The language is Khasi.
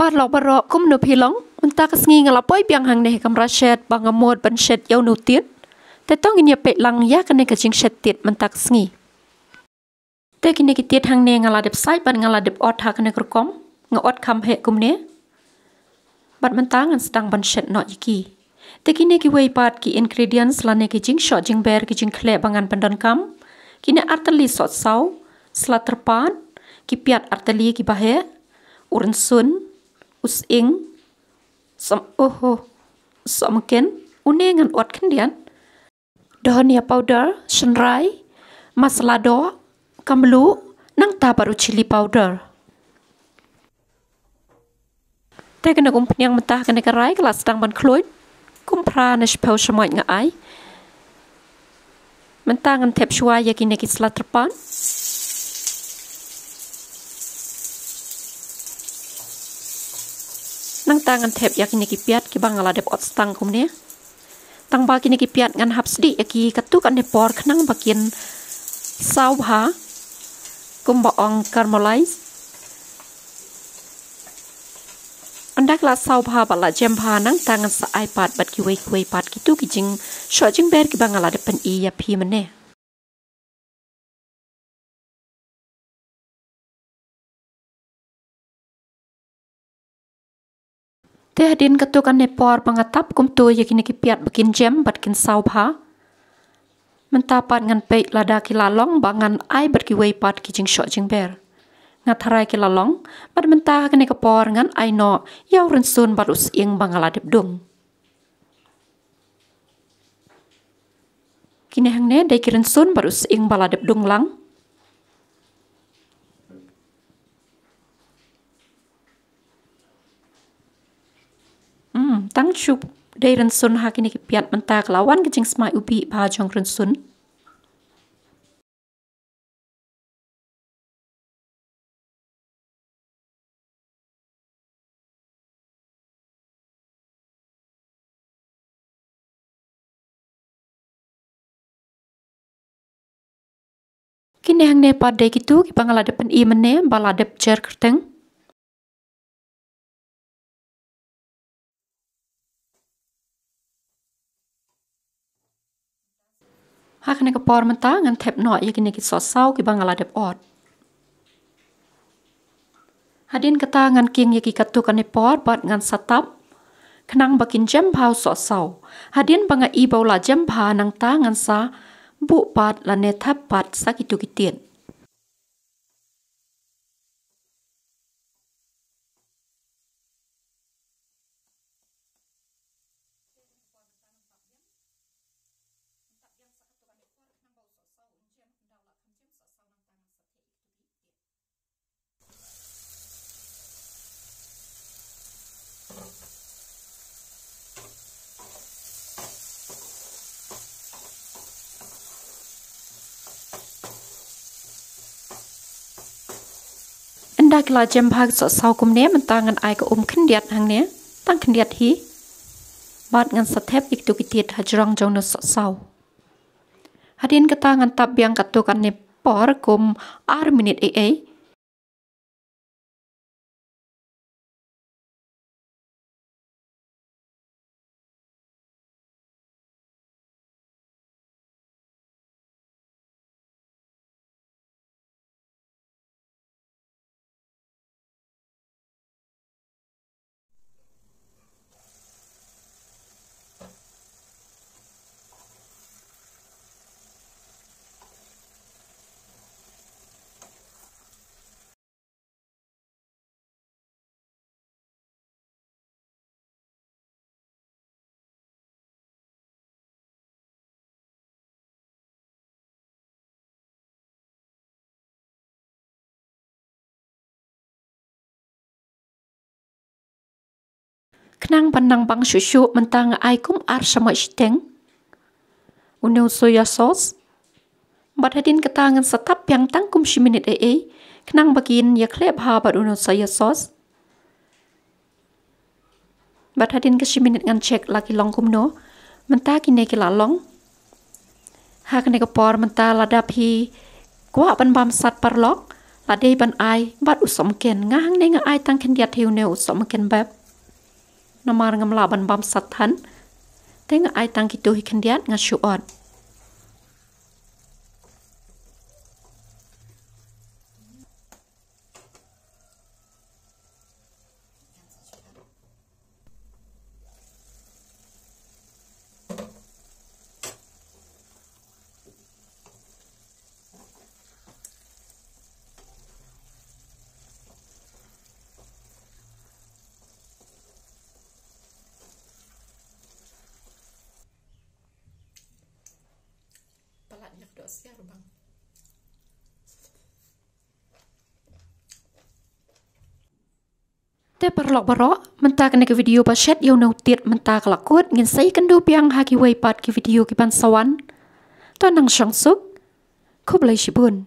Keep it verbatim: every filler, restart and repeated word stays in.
Paralok baroh, kumno phi long? Mynta ka sngi nga la poi biang hangne ha kamra shet ba nga mut ban shet ïa une u tied. Te to ngin ïa peit lang ïa kane ka jingshet tied mynta ka sngi. Te kine ki tied hangne nga la dep sait bad nga la dep ot ha kane ka rukom. Nga ot kham heh kumne. Bad mynta ngan sdang ban shet noh ïa ki. Te kine kiwei pat ki ingredients lane ki jingshoh jingber ki jingkhleh ba ngan pyndonkam. Kine artylli sohsaw, sla tyrpad, ki piat artylli kiba heh, u rynsun, u sying, som-, oho, sohmynken, une ngan ot khyndiat. Dhania powder, shynrai, masala doh, kamlu, nangta bad u chilli powder. Te kane ka umphniang mynta kane ka rai ka la sdang ban khluid. Kum phra ne shiphew shamoit nga ai. Mynta ngan thep shuwa ïa kine ki sla tyrpad. Nangta ngan thep ïa kine ki piat kiba nga la dep ot stang kumne. Tang ba kine ki piat ngan hap sdieh ïa ki katto katne por khnang ba kin saw bha kumba ong caramelize. Ynda ki la saw bha bad la jem bha nangta ngan sa ai pat bad kiwei kiwei pat kito ki jingshoh jingber kiba nga la dep pyni ïa phi mynne. Te hadien katto katne por ba nga tap kumto ïa kine ki piat ba kin jem bad kin saw bha. Mynta pat ngan peit lada ki la long ba ngan ai bad kiwei pat ki jingshoh jingber. Nga tharai ki la long, bad mynta ha kane ka por ngan ai noh ïa u rynsun bad u sying ba nga la dep dung. Kine hangne dei ki rynsun bad u sying ba la dep dung lang. Hmm, tang shu dei rynsun ha kine ki piat mynta ka la wan ka jingsmai u bih bha jong rynsun. Kine hangne pat dei kito kiba nga la dep pyni mynne ba la dep jer kyrteng. Ha kane ka por mynta ngan thep noh ïa kine ki sohsaw kiba nga la dep ot. Hadien kata ngan king ïa ki katto katne por bad ngan sa tap khnang ba kin jem bha u sohsaw. Hadien ba nga i ba u la jem bha nangta ngan sa buh pat lane thep pat sa kito ki tied. Ynda ki la jem bha ki sohsaw kumne mynta ngan ai ka um khyndiat hangne, tang khyndiat hi. Bad ngan sa thep ïa kito ki tied hajrong jong une u sohsaw. Hadien kata ngan tap biang katto katne por kum ar minit ei ei. Khnang ban nang bang shuh shuh mynta nga ai kum ar shamoit shiteng une u soya sauce. Bad hadien kata ngan sa tap biang tang kum shi minit ei ei khnang ba kin ïakhleh bha bad une u soya sauce. Bad hadien ka shi minit ngan check la ki long kumno. Mynta kine ki la long. Ha kane ka por mynta lada phi kwah ban bam sat paralok, La dei ban ai bad u sohmynken, nga hangne nga ai tang khyndiat hi une u sohmynken beb. Namar ngam lah ban bam sat than. Te nga ai tang kito hi khyndiat nga shu ot. Palat ïa ka dohsiar bang. Te paralok baroh, mynta kane ka video ba shet ïa une u tied mynta ka la kut, ngin sa ïakynduh biang ha kiwei pat ki video kiban sa wan. To nang shong suk. Khublei shibun.